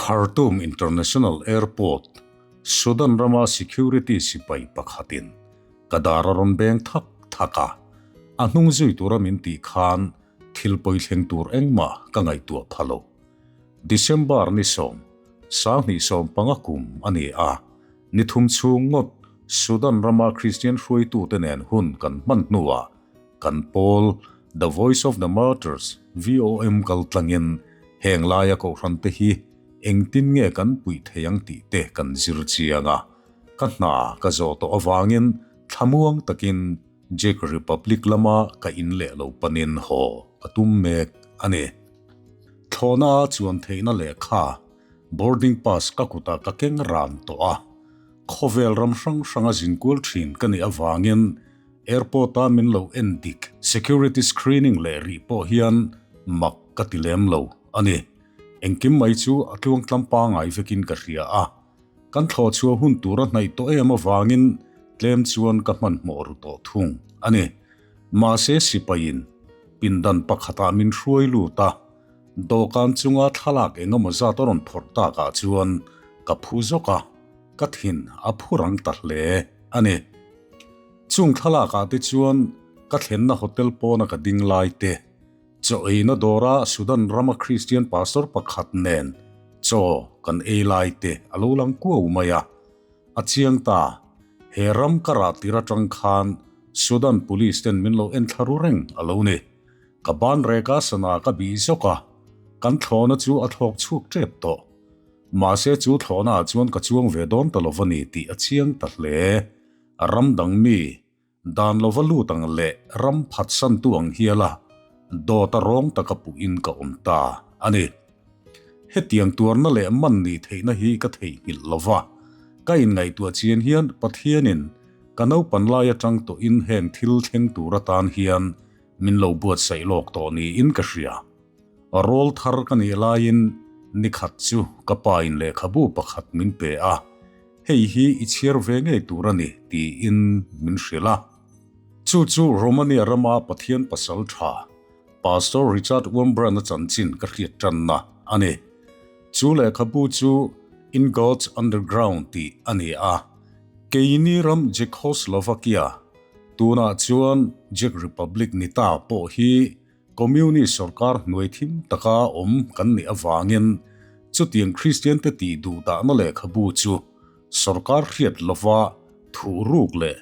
Khartoum International Airport, Sudan rama security sipai pakhatin ka dar a rawn beng thak thak a, a hnung zui tura min tih khan thil pawi thleng tur engmah ka ngaihtuah pha lo. December ni sawm, 2015 kum a ni a, ni thum chhung ngawt Sudan rama Kristian hruaitute nen hun kan hman hnuah kan pawl The Voice of the Martyrs, VOM, kal tlangin heng laia kohhrante hi engtin nge kan puih thei ang tih te kan zir chiang a, ka hna ka zawh tawh avangin thlamuang takin Czech Republic lama ka in leh lo panin haw ka tum mek a ni. Thlawhna a chuan theihna lehkha, boarding pass, ka kutah ka keng ran tawh a, khawvel ram hrang hranga zinkual thin ka nih avangin airport-a min lo en dik, security screening, leh rih pawh hian mak ka ti lem lo a ni. Engkim mai chu a tluangtlam pangai vekin ka hria a. Kan thlawh chhuah hun tur a hnaih tawh em avangin tlem chuan ka hmanhmawh ru tawh thung a ni. Mahse sipaiin pindan pakhatah min hruai lut a, dawhkan chunga thlalak eng emaw zat a rawn phawrh takah chuan ka phu zawk a, ka thin a phu rang ta hle a ni. Chung thlalakah te chuan ka thlenna hotel pawna ka ding lai te, Chaw eina dawra Sudan rama Kristian pastor pakhat nen chaw kan ei lai te a lo lang kuau mai a. A chiang ta, he ram ka rah tir atang khan Sudan police ten min lo en thla ru reng a lo ni. Ka ban reka sana ka bih zawk a, kan thlawhna chu a thlawk chhuak tep tawh. Mahse chu thlawhna ah chuan ka chuang ve dawn ta lo a ni tih a chiang ta hle. Ram dang mi Dan lova lut ang leh ram phatsantu ang hiala dawt a rawng taka puhin ka awm ta a ni. Hetiang tuarna leh man nih theihna hi ka theihnghilh lova, ka inngaihtuah chian hian Pathianin ka naupan lai atang tawhin heng thil thleng tur atan hian min lo buatsaih lawk tawh niin ka hria. Rawl thar ka nih laiin nikhat chu ka pa in lehkhabu pakhat min pe a, hei hi i chhiar ve ngei tur a ni tiin min hrilh a. Chu chu Romania rama Pathian pasal tha Pastor Richard Wurmbrand-a chanchin ka hriat tanna a ni. Chu lehkhabu chu In God's Underground tih a ni a, keini ram Czechoslovakia, tunah chuan Czech Republic ni ta pawh hi Communist sorkar hnuai thim taka awm kan nih avangin chutiang Kristiante tih duh dahna lehkhabu chu sorkar hriat lova thuh ruk leh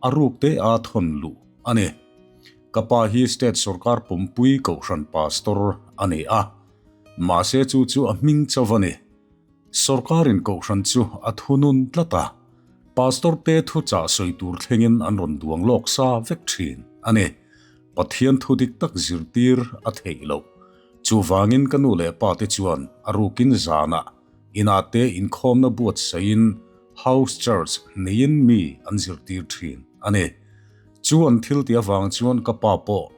a ruk te a thawn luh a ni. Ka pa hi state sorkar pumpui kohhran pastor a ni a, mahse chu chu a hming chauh a ni. Sorkarin kohhran chu a thunun tlat a, pastor te thuchah sawi tur thlengin an rawn duang lawk sa vek thin a ni. Pathian thu dik tak zirtir a theih loh. Chuvangin ka nu leh pa te chuan a rukin zanah inah te inkhawmna buatsaihin House Church neiin mi an zirtir thin a ni. Chu an thil tih avang chuan ka pa pawh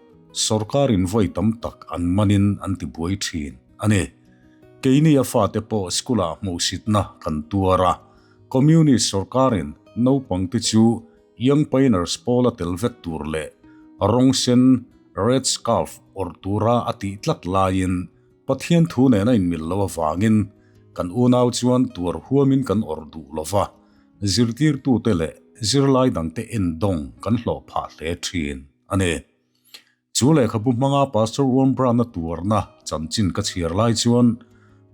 sawrkarin vawi tam tak an manin an tibuai thin a ni. Keini a fate pawh school-ah hmuhsitna kan tuar a, Communist sawrkarin naupangte chu Young Pioneers pawla tel vek tur leh rawng sen, red scarf, awrh tura a tih tlat laiin Pathian thu nena inmil lo avangin kan unau chuan tuar huamin kan awrh duh lo va, zirtirtute leh zirlai dangte endawng kan hlawh phah hle thin a ni. Chu lehkhabu hmanga Pastor Wurmbrand-a tuarna chanchin ka chhiar lai chuan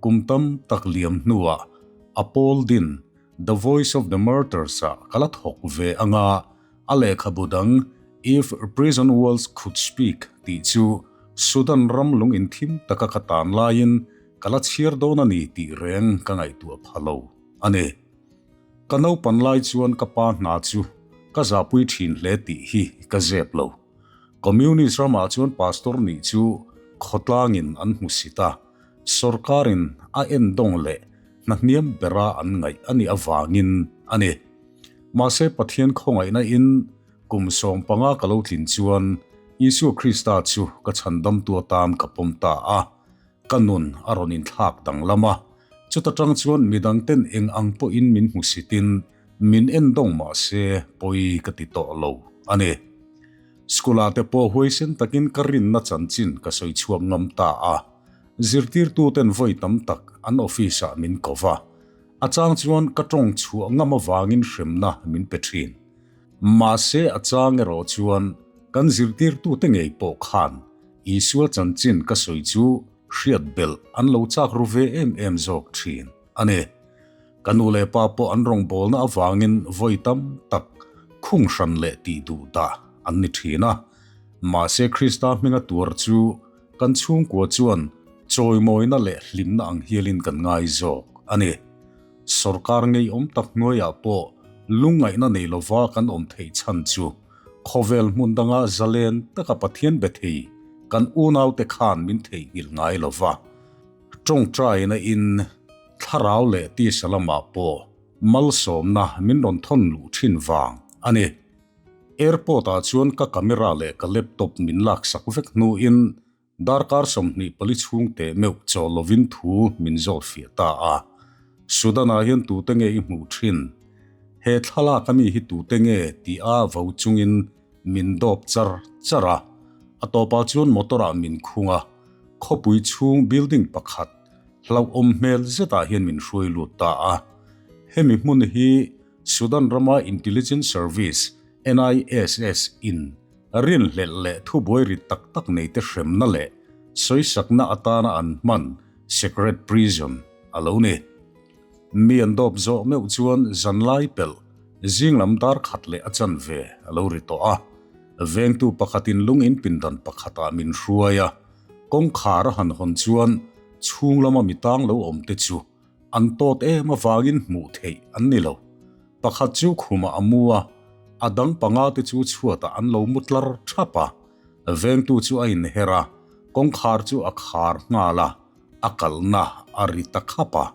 kum tam tak liam hnuah a pawl din The Voice of the Martyrs-ah ka la thawk ve anga a lehkhabu dang If Prison Walls Could Speak tih chu Sudan ram lung inthim taka ka tan laiin ka la chhiar dawn a ni tih reng ka ngaihtuah pha lo a ni. Ka naupan lai chuan ka pa hna chu ka zahpui thin hle tih hi ka zep lo. Communist ramah chuan pastor nih chu khawtlangin an hmu sit a, sorkarin a endawng leh hnahniam bera an ngaih a nih avangin a ni. Mahse Pathian khawngaihna in kum 15 ka lo tlin chuan Isua Krista chu ka chhandamtu atan ka pawm ta a, ka nun a rawn inthlak danglam a, chuta tang chuan midangten eng ang pawhin min hmu sitin Min en dawng mah se pawi ka ti tawh lo a ni. School-ah te pawh huaisen takin ka rinna chanchin ka sawi chhuak ngam ta a. Zirtirtuten vawi tam tak an office-ah min ko va, a chang chuan ka tawng chhuah ngam avangin hremna min pe thin. Mahse a chang erawh chuan kan zirtirtute ngei pawh khan Isua chanchin ka sawi chu hriat belh an lo chak ru ve em em zawk thin a ni. Ka nu leh pa pawh an rawngbawlna avangin vawi tam tak khung hran leh tih duh dah an ni thin a. Mahse Krista hminga tuar chu kan chhungkua chuan chawimawina leh hlimna ang hialin kan ngai zawk a ni. Sorkar ngeiawm tak hnuaiah pawh lungngaihna nei lova kan awm theih chhan chu khawvel hmun danga zalen taka Pathian be thei kan unaute khan min theihnghilh ngai lova. Tawngtaina in thlarau leh tisa lamah pawh malsawmna min rawn thawn luh thin vang a ni. Airport ah chuan ka camera leh ka laptop min laksak vek hnuin darkar 24 chhung teh meuh chaw lovin thu min zawt fiah ta a. Sudan ah hian tute nge i hmuh thin? He thlalak ami hi tute nge tih a vo chungin min dawp char char a. A tawpah chuan motor ah min khung a, khawpui chhung building pakhat hlauhawm hmel zetah hian min hruai lut ta a. Hemi hmun hi Sudan rama Intelligence Service, NISS, in rinhlelh leh thubuai rit tak tak neite hremna leh sawisakna atana an hman secret prison a lo ni. Mi an dawp zawh meuh chuan zanlai pelh zinglam dar khat leh a chanve a lo ri tawh a. Vengtu pakhatin lung in pindan pakhatah min hruai a, kawngkhar a han hawn chuan chhung lama mi tang lo awm te chu An tawt em avangin hmuh theih an ni lo. Pakhat chu khumah a mu a, a dang panga te chu chhuatah an lo mu tlar thap a. Vengtu chu a inher a, kawngkhar chu a khar nghal a, a kalna a ri ta khap a.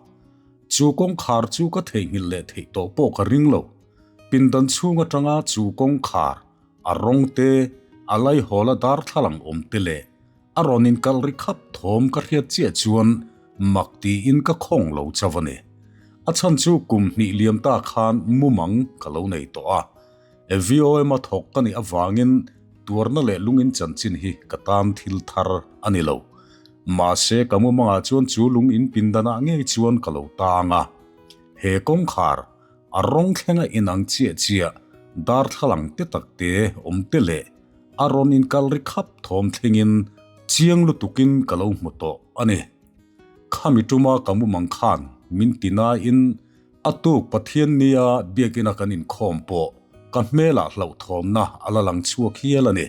Chu kawngkhar chu ka theihnghilh leh theih tawh pawh ka ring lo. Pindan chhung atanga chu kawngkhar, a rawng te, a laihawla darthlalang awm te leh A rawn inkalh ri khap thawm ka hriat chiah chuan mak tiin ka khawng lo chauh a ni. A chhan chu kum hnih liam ta khan mumang ka lo nei tawh a. VOM a thawk ka nih avangin tuarna leh lungin chanchin hi ka tan thil thar a ni lo. Mahse ka mumangah chuan chu lung in pindanah ngei chuan ka lo tang a. He kawngkhar a rawng thlenga inang chiah chiah darthlalang te tak te awm te leh A rawn inkal ri khap thawm thlengin chiang lutukin ka lo hmu tawh a ni. Khami tuma ka mumang khan min ti nain a tuk Pathian nia biakina kan inkhawm pawh ka hmelah hlauhthawmna a la lang chhuak hial a ni.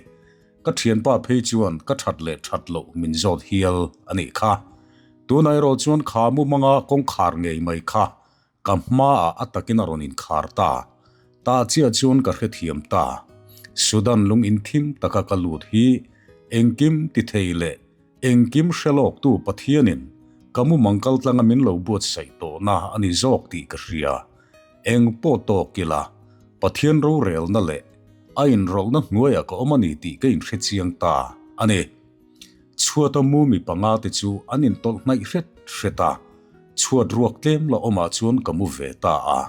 Ka thianpa phei chuan ka that leh that loh min zawt hial a nih kha. Tunah erawh chuan kha mumanga kawngkhar ngei mai kha Ka hmaah a takin a rawn inkhar ta. Tah chiah chuan ka hrethiam ta. Sudan lung inthim taka ka lut hi engkim ti thei leh engkim hre lawktu Pathianin ka mumang kaltlanga min lo buatsaih tawhna a ni zawk tih ka hria. Eng pawh tawk ila, Pathian rorelna leh a inrawlhna hnuaiah ka awm a ni tih ka inhrechiang ta a ni. Chhuata mu mi panga te chu an intawlh hnaih hret hret a, chhuat ruak tlem la awmah chuan ka mu ve ta a.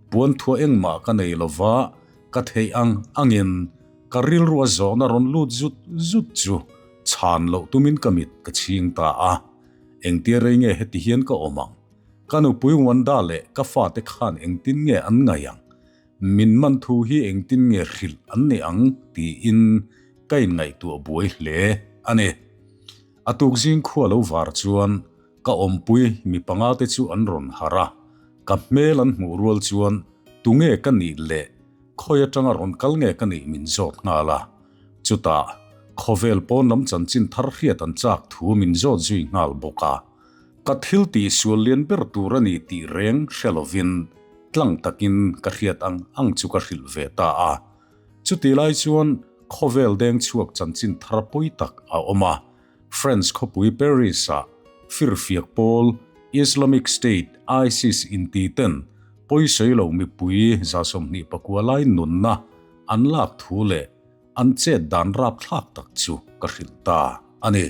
Puan thuah engmah ka nei lova, ka theih ang angin ka rilru a zawhna rawn lut zut zut chu chhan loh tumin ka mit ka chhing ta a. Engtia rei nge heti hian ka awm ang? Ka nupui Wanda leh ka fate khan engtin nge an ngaih ang? Min man thu hi engtin nge hrilh an ni ang tiin ka inngaihtuah buai hle a ni. A tukzing khua lo var chuan ka awmpui mi panga te chu an rawn harh a, ka hmel an hmuh rual chuan tunge ka nih leh khawi atanga rawn kal nge ka nih min zawt nghal a. Chutah khawvel pawn lam chanchin thar hriat an chak thu min zawt zui nghal bawk a. Ka thil tih sual lian ber tur a ni tih reng hre lovin tlang takin ka hriat ang ang chu ka hrilh ve ta a. Chutih lai chuan khawvel deng chhuak chanchin thar pawi tak a awm a, France khawpui Paris-ah firfiak pawl Islamic State, ISIS, inti ten pawisawi lo mipui 29 lai nunna an lak thu leh an chet dan rapthlak tak chu ka hrilh ta a ni.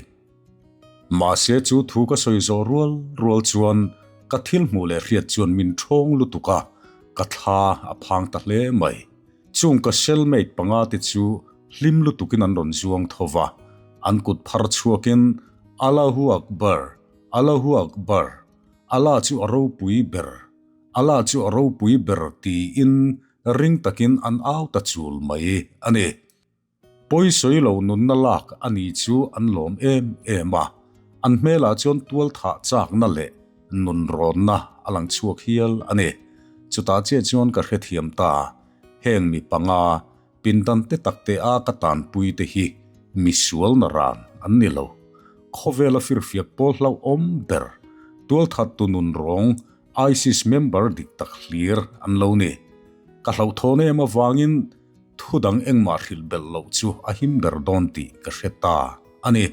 Mahse chu thu ka sawi zawh rual rual chuan ka thil hmuh leh hriat chuan min thawng lutuk a, ka thla a phang ta hle mai. Chung ka cellmate panga te chu hlim lutukin an rawn zuang tho va, an kut phar chhuakin Allahu Akbar! Allahu Akbar, Allah chu a ropui ber, Allah chu a ropui ber tiin ring takin an au ta chul mai a ni. Pawisawi lo nunna lak a ni chu an lawm em em a, an hmelah chuan tualthah chakna leh nunrawnna a lang chhuak hial a ni. Chutah chiah chuan ka hrethiam ta, heng mi panga pindan te tak te a ka tanpui te hi misualna ran an ni lo. Khawvela firfiak pawl hlauhawm ber, tualthattu nunrawng ISIS member dik tak hlir an lo ni. Ka hlauhthawn em avangin Thu dang engmah hrilh belh loh chu a him ber dawn tih ka hre ta a ni.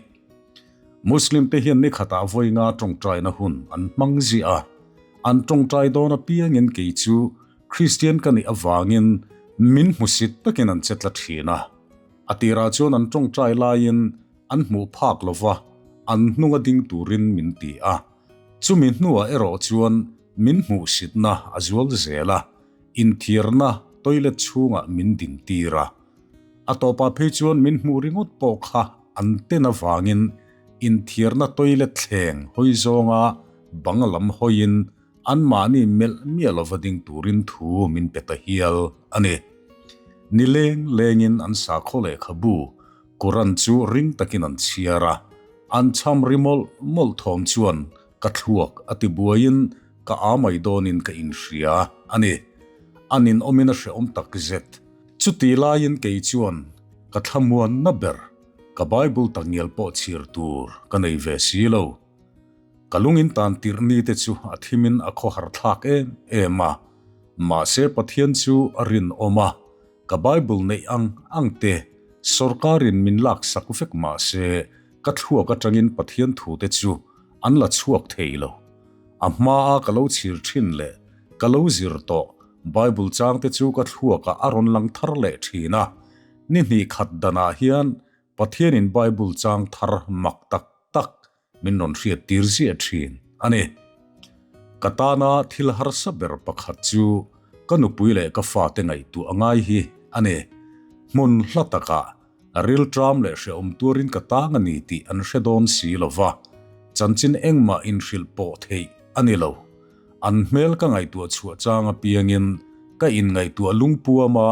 Muslim te hian nikhatah vawi nga tawngtaina hun an hmang ziah a, an tawngtai dawn apiangin kei chu Kristian ka nih avangin min hmusit takin an che tla thin a. A tirah chuan an tawngtai laiin an hmuh phak lova an hnunga ding turin min ti a, chumi hnuah erawh chuan min hmuhsitna a zual zel a. Inthiarna toilet chhungah min din tir a, a tawpah phei chuan min hmuh ringawt pawh kha an ten avangin inthiarna toilet thleng hawi zawnga bang lam hawiin anmahni melh miah lova ding turin thu min pe ta hial a ni. Ni leng lengin an sakhaw lehkhabu Quran chu ring takin an chhiar a, an cham ri mawlh mawlh thawm chuan ka thluak a ti buaiin ka aa mai dawnin ka inhria a ni. A ninawmin a hrehawm tak zet. Chuti laiin kei chuan ka thlamuanna ber, ka Bible takngial pawh chhir tur ka nei ve si lo. Ka lungin tan tirh ni te chu a thimin a khawhar thlak em em a, mahse Pathian chu a rinawm a, ka Bible neih ang ang te sawrkarin min laksak vek mahse ka thluak atangin Pathian thu te chu an la chhuak thei lo. A hmaa ka lo chhir thin leh ka lo zir tawh Bible changte chu ka thluakah a rawn lang thar leh thin a. Ni hnih khat danah hian Pathianin Bible chang thar mak tak tak min rawn hriat tir ziah thin a ni. Ka tana thil harsa ber pakhat chu ka nupui leh ka fate ngaihtuah a ngai hi a ni. Hmun hla takah Rilṭam leh hrehawm tuarin ka tang a ni tih an hre dawn si lo va, chanchin engmah inhrilh pawh theih a ni lo. An hmel ka ngaihtuah chhuah chang apiangin ka inngaihtuah lungpuam a,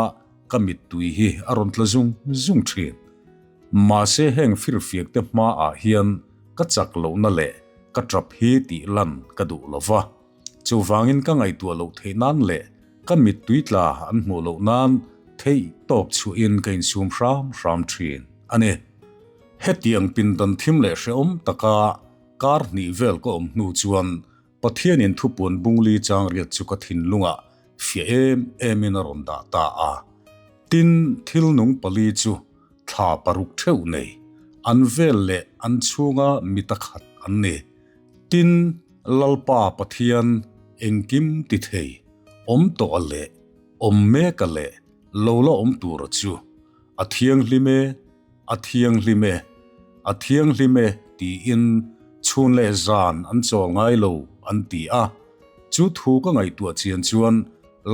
ka mittui hi a rawn tla zung zung ṭhin. Mahse heng firfiakte hmaah hian ka chak lohna leh ka ṭap hi tih lan ka duh lo va. Chuvangin ka ngaihtuah loh theih nan leh ka mittui tla an hmuh loh nan theih tawp chhuahin ka insum hram hram thin a ni. Hetiang pindan thim leh hrehawm taka kar hnih vel ka awm hnu chuan Pathianin thupuan bungli chang riat chu ka thinlungah fiah em emin a rawn dah ta a. Tin, thil nung pali chu thla paruk theuh nei, an vel leh an chhunga mita khat an ni. Tin, Lalpa Pathian engkim ti thei, awm tawh a leh awm mek a leh lo la awm tura chu, a thianghlim e, a thianghlim e, a thianghlim e tiin chhun leh zan an chawl ngai lo an ti a. Chu thu ka ngaihtuah chian chuan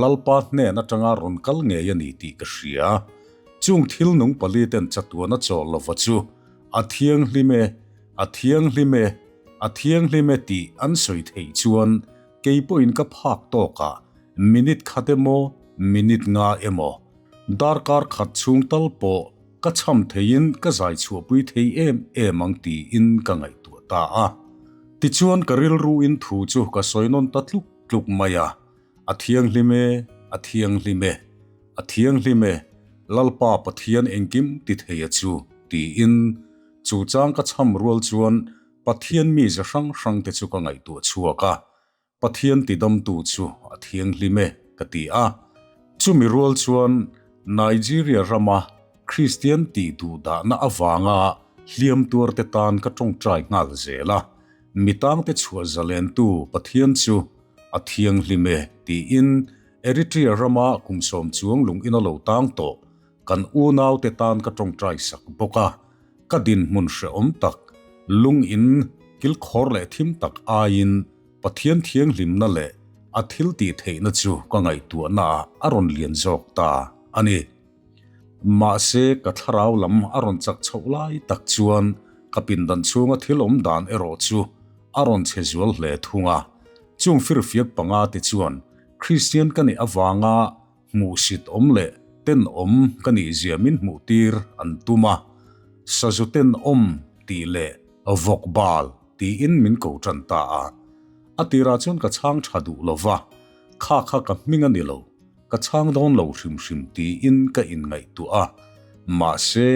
Lalpa hnen atanga rawn kal ngei a ni tih ka hria. Chung thil nung pali ten chatuan a chawl lova chu a thianghlim e, a thianghlim e, a thianghlim e tih an sawi theih chuan kei pawhin ka phak tawkah minute khat emaw minute nga emaw darkar khat chhung tal pawh ka cham theiin ka zai chhuahpui thei em em ang tiin ka ngaihtuah ta a. Tichuan ka rilruin thu chu ka sawi nawn ta tluk tluk mai a, A thianghlim e, a thianghlim e, a thianghlim e, Lalpa Pathian engkim ti thei a chu tiin Chu chang ka cham rual chuan Pathian mi ze hrang hrang te chu ka ngaihtuah chhuak a, Pathian tidamtu chu a thianghlim e ka ti a. Chumi rual chuan Nigeria rama Kristian tih duhdahna avanga hliam tuar te tan ka tawngtai nghal zel a, mi tangte chhuah zalentu Pathian chu a thianghlim e tiin Eritrea rama kum sawm chuang lung ina lo tang tawh Kan unaute tan ka tawngtai sak bawk a, ka dinhmun hrehawm tak, lung in kilkhawr leh thim tak aiin Pathian thianghlimna leh a thil tih theihna chu ka ngaihtuahna ah a rawn lian zawk ta a ni. Mahse, ka thlarau lam a rawn chak chhoh lai tak chuan ka pindan chhunga thil awm dan erawh chu a rawn chhe zual hle thung a. Chung firfiak panga te chuan Kristian ka nih avanga hmuhsit awm leh tenawm ka nihzia min hmuhtir an tum a, sazu tenawm tih leh vawk bal tiin min ko tan ta a. A tirah chuan ka chhang tha duh lo va, kha kha ka hming a ni lo, ka chhang dawn lo hrim hrim tiin ka inngaihtuah a, mahse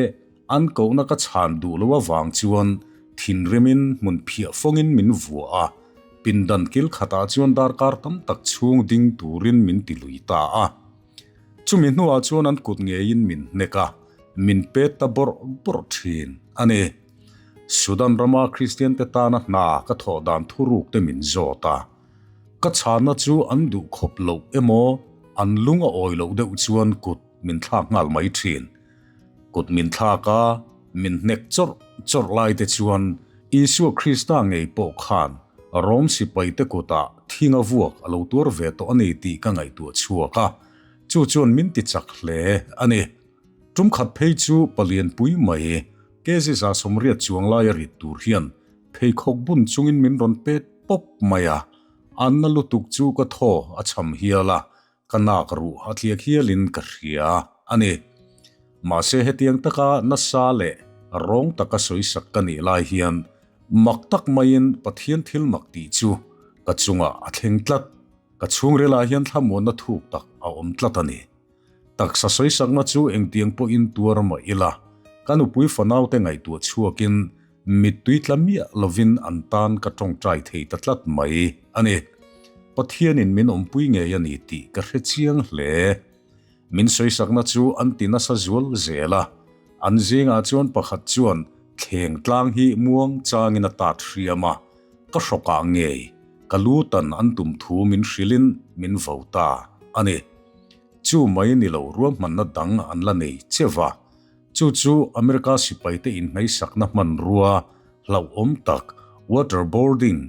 an kohna ka chhan duh lo avang chuan thinrimin hmun phiah fawngin min vuah a, pindan kil khatah chuan darkar tam tak chhung ding turin min ti lui ta a. Chumi hnuah chuan an kut ngeiin min hnek a, min pet ta bawrh bawrh thin a ni. Sudan rama Kristian te tana hna ka thawh dan thuruk te min zawt a. Ka chhanna chu an duh khawp loh emaw an lung a awi loh deuh chuan kut min thlak nghal mai thin. Kut min thlak a, min hnek chawrh chawrh lai te chuan Isua Krista ngei pawh khan Rom sipai te kutah thinga vuak a lo tuar ve tawh a ni tih ka ngaihtuah chhuak a, chu chuan min ti chak hle a ni. Tum khat phei chu palianpui mai kg 180 chuang laia rit tur hian pheikhawk bun chungin min rawn pet pawp mai a, anna lutuk chu ka thaw a cham hial a, ka nak ruh a tliak hialin ka hria a ni. Mahse hetiang taka nasa leh rawng taka sawisak ka nih lai hian mak tak maiin Pathian thil mak tih chu ka chungah a thleng tlat. Ka chhungrilah hian thlamuanna thuk tak a awm tlat a ni. Taksa sawisakna chu engtiang pawhin tuar mah ila, ka nupui fanaute ngaihtuah chhuakin mittui tla miah lovin an tan ka tawngtai thei ta tlat mai a ni. Pathianin min awmpui ngei a ni tih ka hre chiang hle. Min sawisakna chu an ti nasa zual zel a, an zingah chuan pakhat chuan thleng tlang hi muang changin a tat hriam a, ka hrawkah ngei ka lu tan an tum thu min hrilhin min vo ta a ni. Chu mai ni lo ruahmanna dang an la nei che va, chu chu America sipaite inhnaihsakna hmanrua hlauhawm tak waterboarding,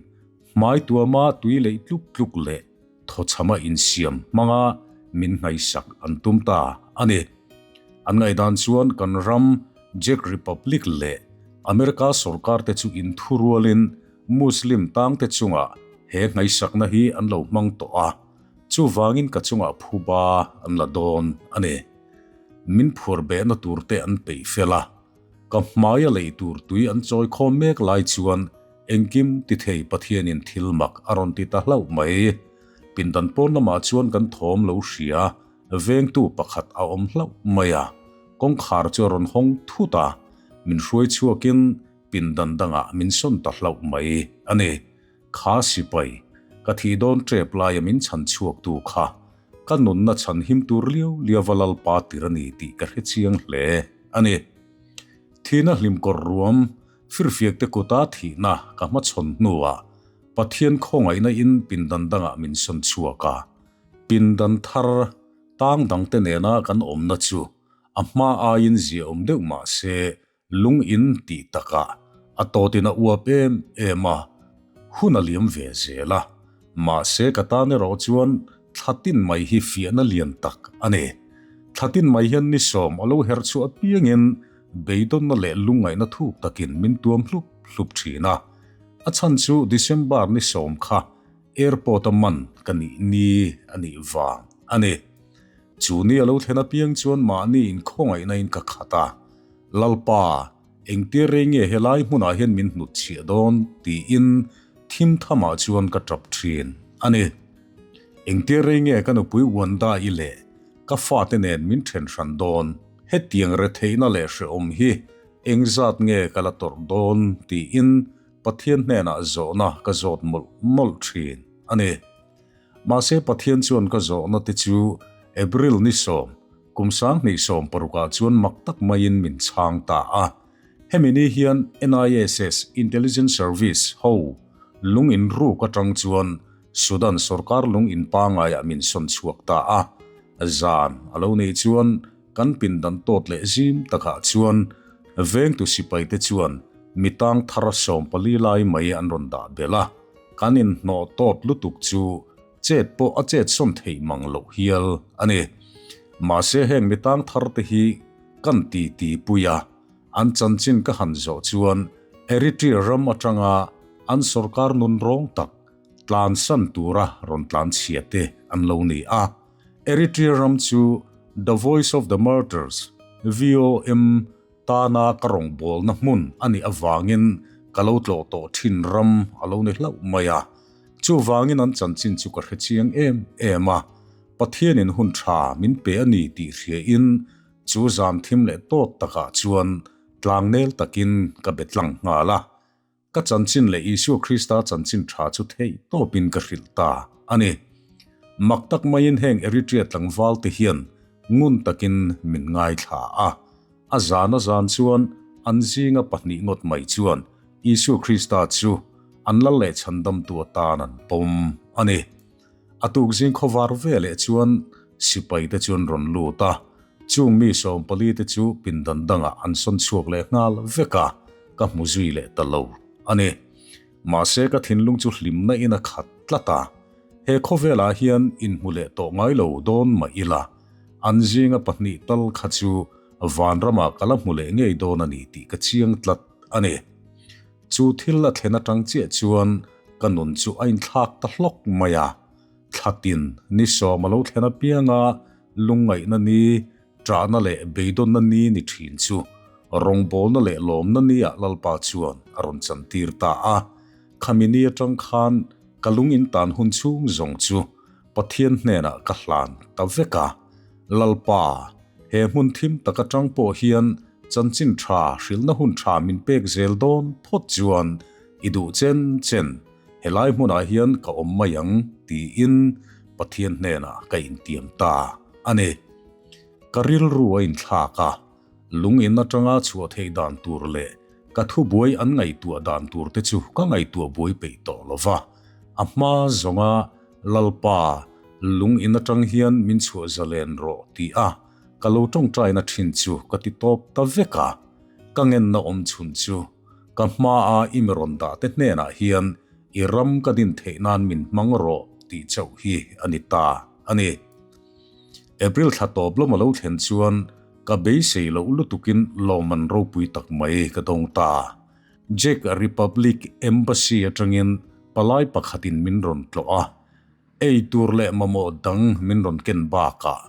hmai tuama tui leih tluk tluk leh thawchhama insiam hmanga min hnaihsak an tum ta a ni. An ngaihdan chuan kan ram Czech Republic leh America sorkar te chu inthurualin Muslim tangte chungah he hnaihsakna hi an lo hmang tawh a. Chuvangin ka chungah phuba an la dawn a ni. Min phuar behna turte an peih fel a, ka hmaia lei tur tui an chawi khawm mek lai chuan engkim ti thei Pathianin thil mak a rawn ti ta hlauh mai. Pindan pawn lamah chuan kan thawm lo hria, vengtu pakhat a awm hlauh mai a, kawngkhar chu a rawn hawng thut a, min hruai chhuakin pindan dangah min sawn ta hlauh mai a ni. Kha sipai, ka thih dawn tep laia min chhan chhuaktu kha ka nunna chhan him tur liau liau a Lalpa tir a ni tih ka hre chiang hle a ni. Thihna hlim kawr ruam, firfiakte kuta thihna ka hmachhawn hnuah Pathian khawngaihna in pindan dangah min sawn chhuak a, pindan thar tang dangte nena kan awmna chu a hma aiin ziaawm deuh mah se Lung in tih takah a tawtin a uap em em a, hun a liam ve zel a. Mahse ka tan erawh chuan thla tin mai hi fiahna lian tak a ni. Thla tin mai hian ni sawm a lo herh chhuah apiangin beidawnna leh lungngaihna thuk takin min tuam hlup hlup thin a. A chhan chu December ni sawm kha airport a man ka nih ni a nih vang a ni. Chu ni a lo thlen apiang chuan mahni inkhawngaihna in ka khat a, Lalpa, engtir rei nge helai hmunah hian min hnut chhiah dawn? tiin thim thamah chuan ka tap thin a ni. Engtir rei nge ka nupui Wanda-i leh ka fate nen min then hran dawn? Hetiang retheihna leh hrehawm hi engzat nge ka la tawrh dawn? tiin Pathian hnenah zawhna ka zawt mawlh mawlh thin a ni. Mahse Pathian chuan ka zawhna te chu April ni sawm, kum 2016 ah chuan mak tak maiin min chhang ta a. Hemi ni hian NISS, Intelligence Service, ho lung in ruk atang chuan Sudan sorkar lung in pangaiah min sawn chhuak ta a. Zan a lo nih chuan kan pindan tawt leh zim takah chuan vengtu sipai te chuan mi tang thar 14 lai mai an rawn dah belh a. Kan inhnawh tawt lutuk chu chet pawh a chet sawn theih mang loh hial a ni. Mahse heng mi tang thar te hi kan ti ti pui a, an chanchin ka han zawh chuan Eritrea ram atanga an sorkar nun rawng tak tlansan tura rawn tlan chhia te an lo ni a. Eritrea ram chu The Voice of the Martyrs, VOM, tana ka rawngbawlna hmun a nih avangin ka lo tlawh tawh thin ram a lo ni hlauh mai a. Chuvangin an chanchin chu ka hre chiang em em a, Pathianin hun tha min pe a ni tih hriain chu zan thim leh tawt takah chuan tlangnel takin ka be tlang nghal a. Ka chanchin leh Isua Krista chanchin tha chu theih tawpin ka hrilh ta a ni. Mak tak maiin heng Eritrea tlangval te hian ngun takin min ngaithla a. A zan a zan chuan an zinga pahnih ngawt mai chuan Isua Krista chu an lal leh chhandamtu atan an pawm a ni. A tukzing khawvar veleh chuan sipai te chu an rawn lut a, chung mi 14 te chu pindan dangah an sawn chhuak leh nghal vek a, ka hmu zui leh ta lo a ni. Mahse ka thinlung chu hlimna in a khat tlat a, he khawvelah hian inhmu leh tawh ngai lo dawn mah ila, an zinga pahnih tal kha chu vanramah ka la hmu leh ngei dawn a ni tih ka chiang tlat a ni. Chu thil a thlen atang chiah chuan ka nun chu a inthlak ta hlawk mai a, thlatin ni sawm a lo thlen apianga lungngaihna ni, ṭahna leh beidawnna ni ni ṭhin chu rawngbawlna leh lawmna niah Lalpa chuan a rawn chantir ta a. Khami ni atang khan ka lung intan hun chhung zawng chu Pathian hnenah ka hlan ta vek a, Lalpa, he hmun thim tak atang pawh hian chanchin tha hrilhna hun tha min pek zel dawn phawt chuan i duh chen chen helai hmunah hian ka awm mai ang tiin Pathian hnenah ka intiam ta a ni. Ka rilru a inthlak a, lung in atanga chhuah theih dan tur leh ka thubuai an ngaihtuah dan tur te chu ka ngaihtuah buai peih tawh lo va, a hma zawnga Lalpa, lung in atang hian min chhuah zalen rawh ti a ka lo tawngtaina thin chu ka ti tawp ta vek a, ka ngenna awm chhun chu ka hmaa i mi rawn dah te hnenah hian i ram ka din theih nan min hmang rawh tih chauh hi a ni ta a ni. April thla tawp lawm a lo thlen chuan ka beisei loh lutukin lawmman ropui tak mai ka dawng ta. Czech Republic Embassy atangin palai pakhatin min rawn tlawh a, ei tur leh mamawh dang min rawn ken bakah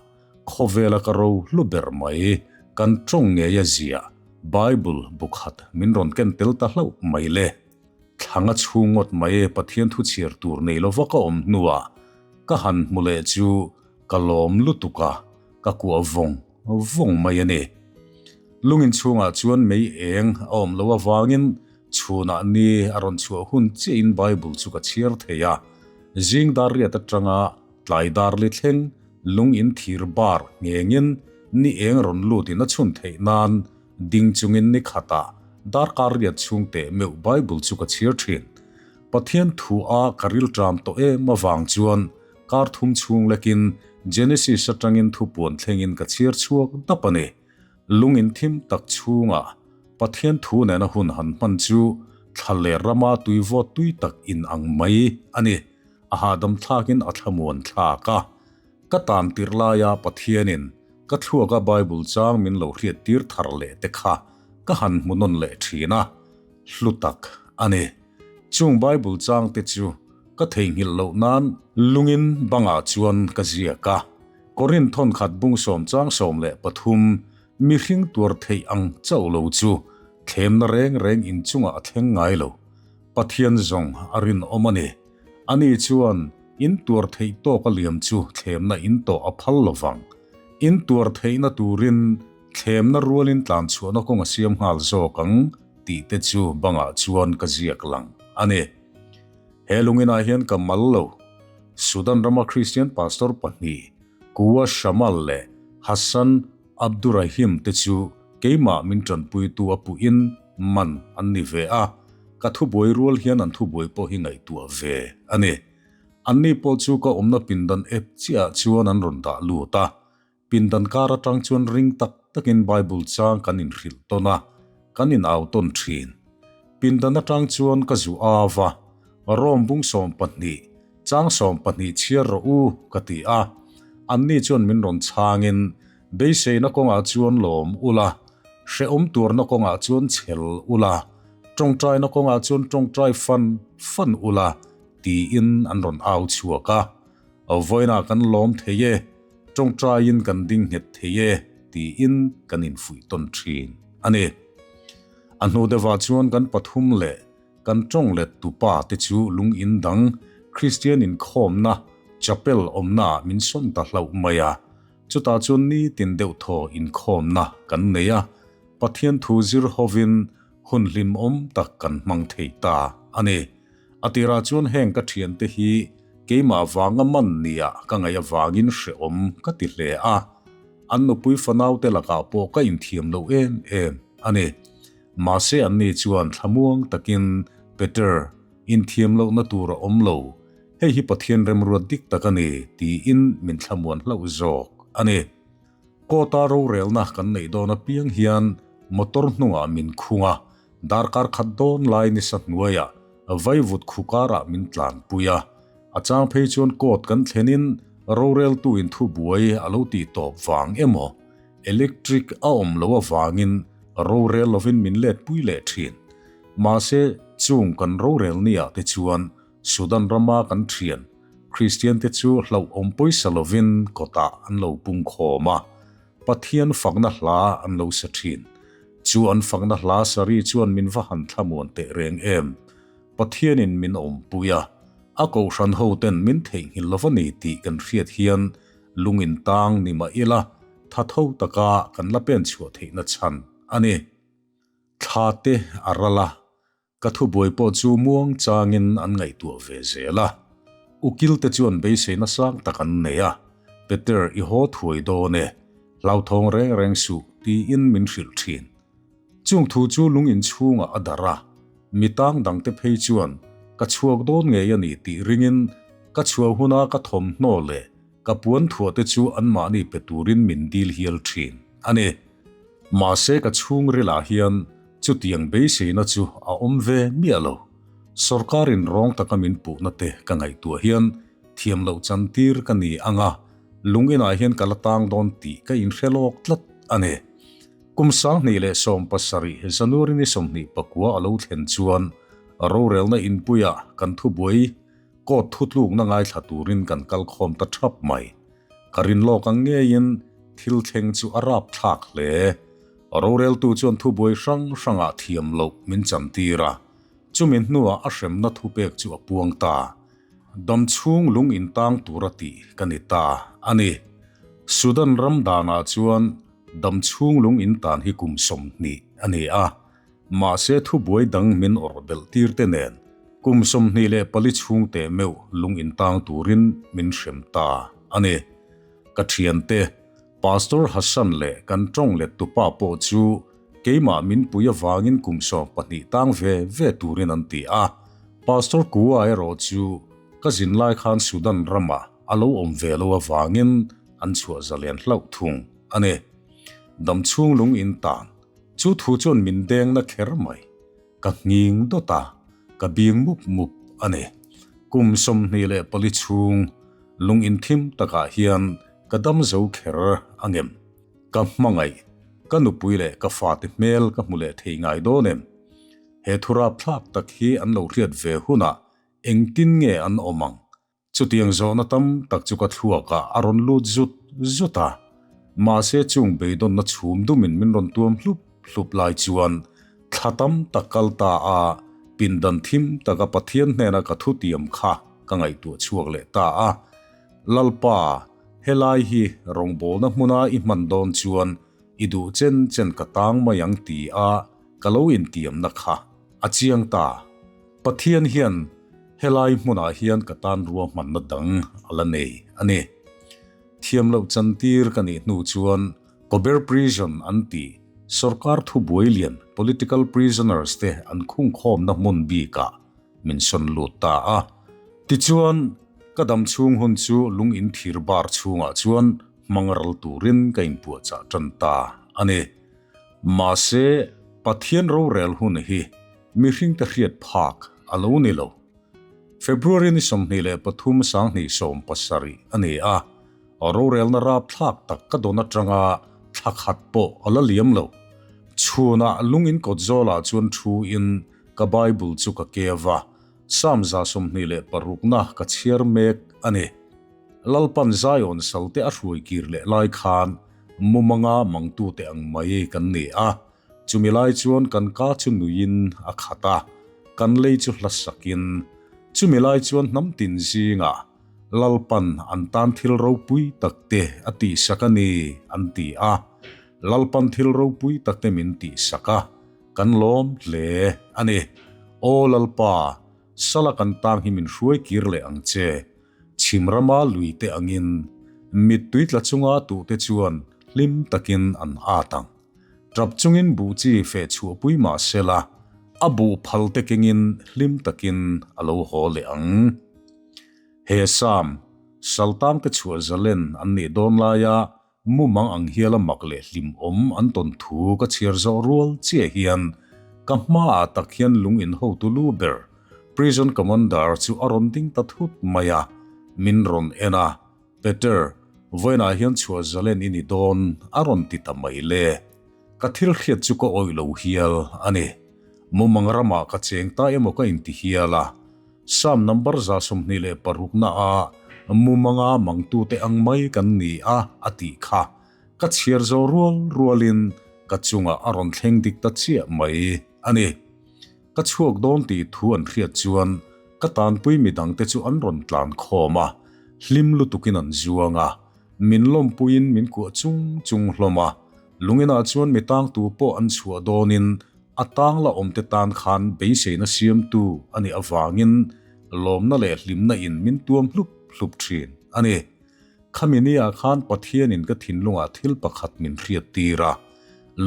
khawvela ka ro hlu ber mai kan tawng ngei a ziah Bible bu khat min rawn ken tel ta hlauh mai le. Thlanga chhung ngawt mai Pathian thu chhiar tur nei lova ka awm hnuah ka han hmu leh chu ka lawm lutuk a, ka kuah vawng vawng mai a ni. Lungin chhungah chuan mei eng a awm loh avangin chhunah ni a rawn chhuah hun chiahin Bible chu ka chhiar thei a. Zing dar riat atanga tlai dar li thleng lung in thir bar nghengin ni eng rawn lutin a chhun theih nan ding chungin ni khatah darkar riat chhung teh meuh Bible chu ka chhiar thin. Pathian thu a ka rilṭam tawh em avang chuan Kar thum chhung lekin Genesis atangin thupuan thlengin ka chhiar chhuak dap a ni. Lung inthim tak chhungah Pathian thu nena hun han hman chu thla leh rama tui vawt tui tak in ang mai a ni. A hahdam thlakin a thlamuan thlak a. Ka tan tirh laia Pathianin ka thluaka Bible chang min lo hriat tir thar leh te kha ka han hmu nawn leh thin a, hlu tak a ni. Chung Bible chang te chu Ka theihnghilh loh nan lungin bangah chuan ka ziak a, Korinth thawnkhat bung sawm chang 13 mihring tuar theih ang chauh lo chu thlemna reng reng inchungah a thleng ngai lo. Pathian zawng a rinawm a ni. Ani chuan in tuar theih tawk a liam chu thlemna in tawh a phal lo vang. In tuar theihna turin thlemna rualin tlanchhuahna kawng a siam nghal zawk ang tih te chu bangah chuan ka ziak lang a ni. He lunginah hian ka mal lo. Sudan rama Christian pastor pahnih, Kuwa Shamal leh Hassan Abdurahim te chu keimah min tanpuitu a puhin man an ni ve a, ka thubuai rual hian an thubuai pawh hi ngaihtuah ve a ni. Anni pawh chu ka awmna pindan ep chiahah chuan an rawn dah lut a, Pindan kar atang chuan ring tak takin Bible chang kan inhrilh tawn a, kan inau tawn thin. Pindan atang chuan ka zu au a, Rom bung 12, chang 12 chhiar rawh u, ka ti a. Anni chuan min rawn chhangin, Beiseina kawngah chuan lawm ula, hrehawm tuarna kawngah chuan chhel ula, Tawngtaina kawngah chuan tawngtai fan fan ula tiin an rawn au chhuak a. Vawiinah kan lawm thei e, tawngtaiin kan ding nghet thei e tiin kan infuih tawn thin a ni. A hnu deuhah chuan kan pathum leh kan tawng let tupa te chu lung in dang Kristian inkhawmna chapel awmnaah min sawn ta hlauh mai a. Chutah chuan nitin deuh thaw inkhawmna kan nei a, Pathian thu zir hovin hun hlimawm tak kan hmang thei ta a ni. A tirah chuan heng ka thiante hi keimah vanga man nia ka ngaih avangin hrehawm ka ti hle a, an nupui fanaute lakah pawh ka inthiam lo em em a ni. Mahse anni chuan thlamuang takin Peter, inthiam lohna tur a awm lo, hei hi Pathian remruat dik tak a ni tiin min thlamuan hlauh zawk a ni. Kawta rorelna kan neih dawn apiang hian motor hnungah min khung a, darkar khat dawn lai nisa hnuaiah vaivut khu karah min tlanpui a. A chang phei chuan court kan thlenin roreltuin thubuai a lo tih tawp vang emaw, electric a awm lo avangin rorel lovin min letpui leh thin. Mahse, chung kan rorel niah te chuan Sudan rama kan thian Kristian te chu hlauhawm pawisa lovin kawtah an lo pung khawm a, Pathian fakna hla an lo sa thin. Chu an fakna hla sari chuan min va han thlamuan teh reng em! Pathianin min awmpui a, a kohhran hoten min theihnghilh lova ni tih kan hriat hian lung in tang ni mah ila tha tho taka kan la pen chhuah theihna chhan a ni. Thla te a ral a, Ka thubuai pawh chu muang changin an ngaihtuah ve zel a. Ukil te chuan beiseina sang tak an nei a, Peter i haw thuai dawn e, hlauthawng reng reng suh tiin min hrilh thin. Chung thu chu lung inchhungah a darh a, mi tang dangte phei chuan ka chhuak dawn ngei a ni tih ringin ka chhuah huna ka thawmhnaw leh ka puan thuah te chu anmahni pe turin min dil hial thin a ni. Mahse ka chhungrilah hian Chutiang beiseina chu a awm ve miah lo. Sorkarin rawng taka min puhna te ka ngaihtuah hian thiam loh chantir ka ni ang a, lung inah hian ka la tang dawn tih ka inhre lawk tlat a ni. Kum 2017 January ni 24 a lo thlen chuan rorelna inpuiah kan thubuai court thutlukna ngaithla turin kan kal khawm ta thap mai. Ka rin lawk ang ngeiin thil thleng chu a rapthlak hle. Roreltu chuan thubuai hrang hrangah thiam loh min chantir a, chumi hnuah a hremna thupek chu a puang ta. Dam chhung lung intang tura tih ka ni ta a ni. Sudan ram danah chuan dam chhung lung intan hi kum 20 a ni a, mahse thubuai dang min awrh belh tir te nen kum 24 chhung teh meuh lung intang turin min hrem ta a ni. Ka thiante. Pastor Hassan leh kan tawng let tupa pawh chu keimah min pui avangin kum 12 tang ve ve turin an ti a. Pastor Kua erawh chu ka zin lai khan Sudan ramah a lo awm ve lo avangin an chhuah zalen hlauh thung a ni. Dam chhung lung in tan chu thu chuan min deng na kher mai. Ka nghing dawt a, ka bing mup mup a ni. Kum 24 chhung lung inthim takah hian ka dam zo kher a ngem. Ka hmangaih, ka nupui leh ka fate hmel ka hmu leh thei ngai dawn em? He thu rapthlak tak hi an lo hriat ve hunah engtin nge an awm ang? Chutiang zawhna tam tak chu ka thluakah a rawn lut zut zut a, mahse chung beidawnna chhum dumin min rawn tuam hlup hlup lai chuan thla tam tak kal ta a, pindan thim taka Pathian hnena ka thutiam kha ka ngaihtuah chhuak leh ta a. Lalpa, helai hi rawngbawlna hmuna i hman dawn chuan i duh chen chen ka tang mai ang ti a ka lo intiamna kha a chiang ta. Pathian hian helai hmunah hian ka tan ruahmanna dang a la nei a ni. Thiam loh chantir ka nih hnu chuan Kober Prison an tih sorkar thubuai lian political prisoners te an khungkhawmna hmun bikah min sawn lut ta a. Tichuan, ka dam chhung hun chu lung in thir bar chhungah chuan hmang ral turin ka inpuahchah tan ta a ni. Mahse, Pathian rorel hun hi mihring te hriat phak a lo ni lo. February ni 23 2017 a ni a, rorelna rapthlak tak ka dawn atanga thla khat pawh a la liam lo. Chhunah lung in kawt zawlah chuan thu in. ka Bible chu ka keu a, Psalm 26 na ka chhiar mek a ni. Lalpan Zion salte a hruai kir leh lai khan mumanga mangtute ang mai kan ni a, chumi lai chuan kan ka chu nuiin a khat a, kan lei chu hla sakin. Chumi lai chuan hnam tin zingah Lalpan an tan thil ropui takte a tihsak a ni, an ti a. Lalpan thil ropui takte min tihsak a, kan lawm hle a ni. Aw Lalpa, sala kan tang hi min hruai kir leh ang che. Chhim rama lui te angin mittui tla chunga tuhte chuan hlim takin an at ang. Tap chungin buh chi feh chhuahpui mah sela, a buh phal te kengin hlim takin a lo haw leh ang. He Sam, Saltangte chhuah zalen an nih dawn laia Mumang ang hiala mak leh hlimawm an tawn thu ka chhiar zawh rual chiah hian ka hmaah tak hian lung in hotu lu ber Prison Commander chu a rawn ding ta thut mai a, min rawn en a, Peter, vawiinah hian chhuah zalen i ni dawn a rawn ti ta mai le. Ka thil hriat chu ka awih lo hial a ni. Mumang ramah ka cheng ta emaw ka inti hial a. Psalm number 26 na a mumanga mangtute ang mai kan ni a a tih kha ka chhiar zo rual rualin ka chungah a rawn thleng dik ta chiah mai a ni. Ka chhuak dawn tih thu an hriat chuan ka tanpui midangte chu an rawn tlan khawm a, hlim lutukin an zuang a, min lawmpuiin min kuah chung chung hlawm a, lunginah chuan mi tangtu pawh an chhuah dawnin A tang la awmte tan khan beiseina siamtu a nih avangin lawmna leh hlimna in min tuam hlup hlup thin a ni. Khami nia khan Pathianin ka thinlungah thil pakhat min hriat tir a,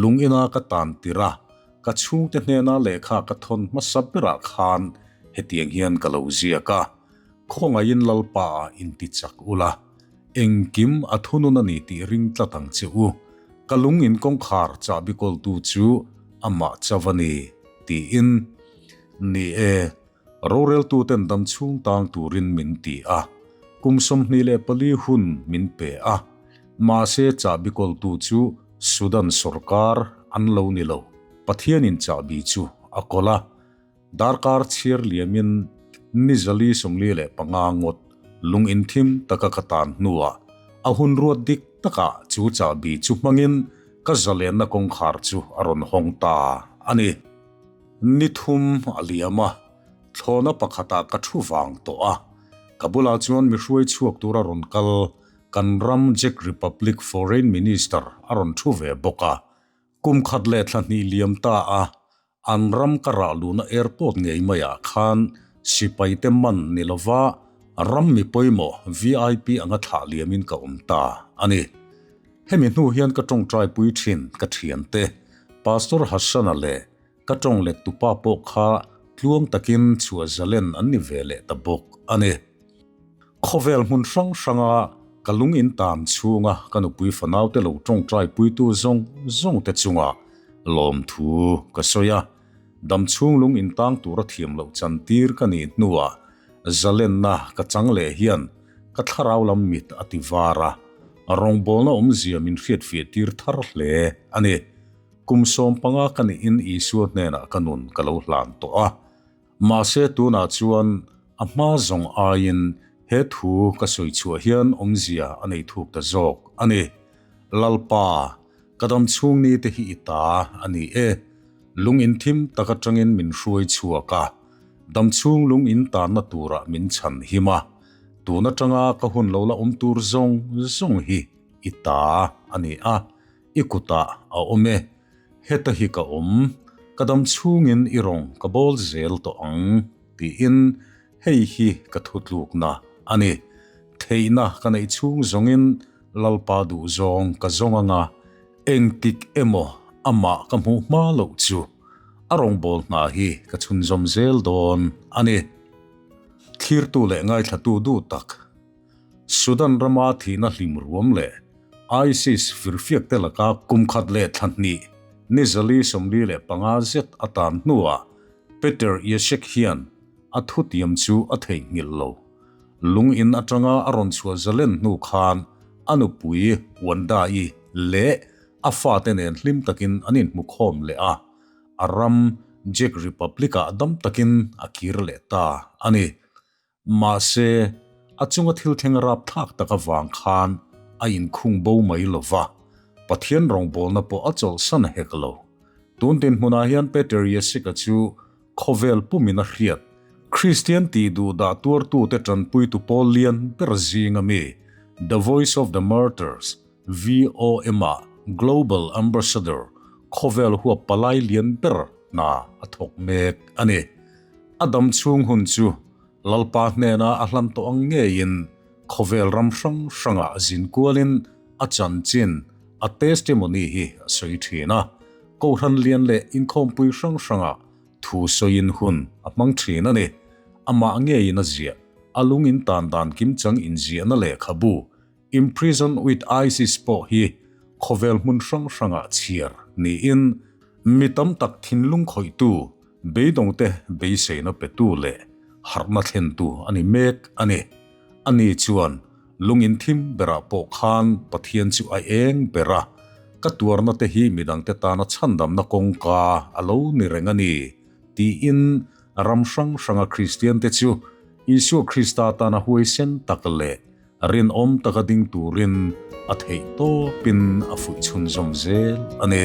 lung ina ka tan tir a, ka chhungte hnena lehkha ka thawn hmasa berah khan hetiang hian ka lo ziak a, Khawngaihin Lalpa ah inti chak ula, engkim a thunun a ni tih ring tlat ang che u. Ka lung in kawngkhar chahbi kawltu chu amah chauh a ni, tiin. Ni e, roreltuten dam chhung tang turin min ti a, kum 24 hun min pe a, mahse chahbi kawltu chu Sudan sorkar an lo ni lo, Pathianin chahbi chu a kawl a. Darkar chhiar liamin ni zali 45 ngawt lung inthim taka ka tan hnuah a hun ruat dik takah chu chahbi chu hmangin ka zalenna kawngkhar chu a rawn hawng ta a ni. Ni thum a liam a, thlawhna pakhatah ka thu vang tawh a, ka bulah chuan mi hruai chhuak tura rawn kal kan ram Czech Republic Foreign Minister a rawn thu ve bawk a, kum khat leh thla hnih liam ta a, An ram ka rah luhna airport ngei maiah khan sipaite man ni lova ram mi pawimawh VIP anga thlah liamin ka awm ta a ni. Hemi hnu hian ka tawngtai pui thin ka thiante Pastor Hassana leh ka tawng let tupa pawh kha tluang takin chhuah zalen an ni ve leh ta bawk a ni. Khawvel hmun hrang hranga ka lung in tan chhunga ka nupui fanaute lo tawngtai puitu zawng zawng te chungah lawmthu ka sawi a, dam chhung lung in tang tura thiam loh chan tir ka nih hnuah zalenna ka chang leh hian ka thlarau lam mit a ti var a, rawngbawlna awmzia min hriatfiah tir thar hle a ni. Kum 15 ka nihin Isua hnenah ka nun ka lo hlan tawh a. Mahse tunah chuan a hma zawng aiin he thu ka sawi chhuah hian awmzia a nei thuk ta zawk a ni. Lalpa, ka dam chhung ni te hi i ta a ni e. Lung in thim tak atangin min hruai chhuak a, dam chhung lung in tanna turah min chhan him a, tun atanga ka hun lo la awm tur zawng zawng hi i ta a ni a, i kutah a awm e. Heta hi ka awm, ka dam chhungin i rawng ka bawl zel tawh ang, tiin hei hi ka thutlukna a ni. Theihna ka neih chhung zawngin Lalpa duhzawng ka zawng anga engtik emaw amah ka hmuh hma loh chu a rawngbâwl hna hi ka chhunzawm zel dawn a ni. Thlirtu leh ngaithlatu duh tak. Sudan rama thihna hlim ruam leh ISIS firfiakte laka kum khat leh thla hnih ni 445 zet a tan hnuah Peter Yeshek hian a thutiam chu a theihnghilh lo. Lung in atanga a rawn chhuah zalen hnu khan a nupui Wanda-i leh a fate nen hlim takin an inhmukhawm leh a, a ram. Czech Republic-ah dam takin a kir leh ta a ni. Mahse, a chunga thil thleng rapthlak tak avang khan a inkhung bo mai lo va, Pathian rawngbawlna pawh a chawlhsan hek lo. Tun dinhmunah hian Peter Yesika chu khawvel pumin a hriat. Kristian tih duh dah tuartute tanpuitu pawl lian ber zinga mi The Voice of the Martyrs, VOM-ah Global Ambassador, khawvel huap palai lian ber hna a thawk mek a ni. A dam chhung hun chu Lalpa hnena a hlan tawh ang ngeiin khawvel ram hrang hrangah zin kualin a chanchin, a testimony hi a sawi thin a. Kohhran lian leh inkhawmpui hrang hrangah thu sawiin hun a hmang thin a ni. Amah ngeiin a ziah, a lung in tan dan kimchang inziahna lehkhabu Imprisoned with ISIS pawh hi khawvel hmun hrang hrangah chhiar niin mi tam tak thinlung khawihtu, beidawngte beiseina petu leh harhna thlentu a ni mek a ni. Ani chuan lungin thim berah pawh khan Pathian chu a eng ber a, ka tuarna te hi midangte tana chhandamna kawngka a lo ni reng a ni, tiin ram hrang hranga Kristiante chu Isua Krista tana huaisen tak leh Rinawm taka ding turin a theih tawpin a fuih chhunzawm zel a ni.